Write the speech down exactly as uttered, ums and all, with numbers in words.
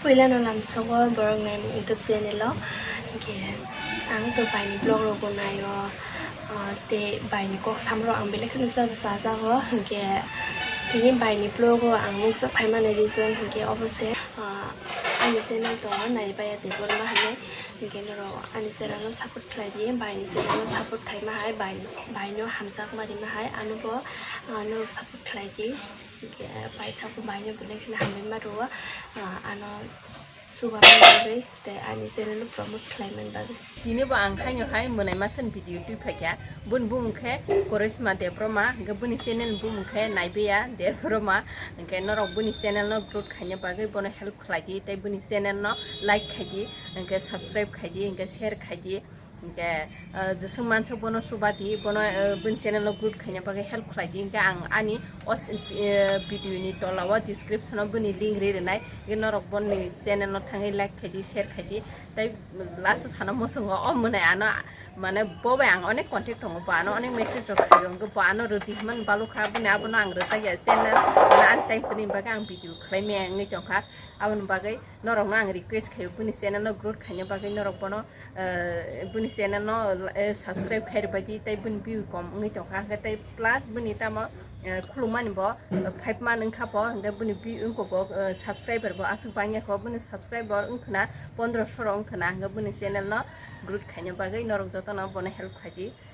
Puila no lamsogo borok nai YouTube channel o, hingke ang to bai ni vlog rok bo nai o, ah, tei bai ni kok sam rok ang belai kheno cha chajago, hingke tini bai ni vlog o ang mungsa phaimani reason hingke obo se, ah, ani channel tongo Naibaiya Debbarma hinui, hingke norok ani channel no support khlai di, bai ni channel no support khaima hai, bai ni, bai no hamjakma rima hai, ano bo, ah, norok support khlai di. Hingke paithago baino belai kheno hambai ma rwo, ah, ano chuba bagwi tei ani channel no promote khlai mani bagwi. Tini bo ang haino hai mwnai masa ni video twi phaikha. Boni bumung khe Korisma Debbarma, hingke boni channel ni bumung khe Naibeya Debbarma. Hingke norok boni channel no growth khaina bagwi bono help khlai di tei boni channel no like khai di, hingke subscribe khai di, hingke share khai di. Hingke, ah, jeswng mansuk bono chuba di, bono, ah, bini channel no growth khaina bagwi help khlai di. Hingke ang ani o s-, eh, video ni tola o description o bini link ri rwnai. Hingke norok boni channel no thangwi like khai di, share khai di. Tei last o sana muchungo o mwnai ano, mane bo bai ang onek contact tongo, bo ano onek message rok khaio. Hingke bo ano rwdi hwnmani balukha, bini abono ang rwjakya channel, mane ani time kwrwini bagwi ang video khlai maya wngwi tongkha. Aboni bagwi norokno ang request khaio, bini channel no growth khaina bagwi norok bono, eh, bini channel no, eh, subscribe khai rwbaidi, tei bini view kom wngwi tongkha, hwnkhe tei plus bini tamo, eh, khulumani bo, eh, five man wngkha bo, hwnkhe bini view wngkha bo, eh, subscriber bo aswk bangya kho, bini subscriber wngkhwna pondro sho rok wngkhwna, hwnkhe bini channel no growth khaina bagwi norok jotono bono help khaidi.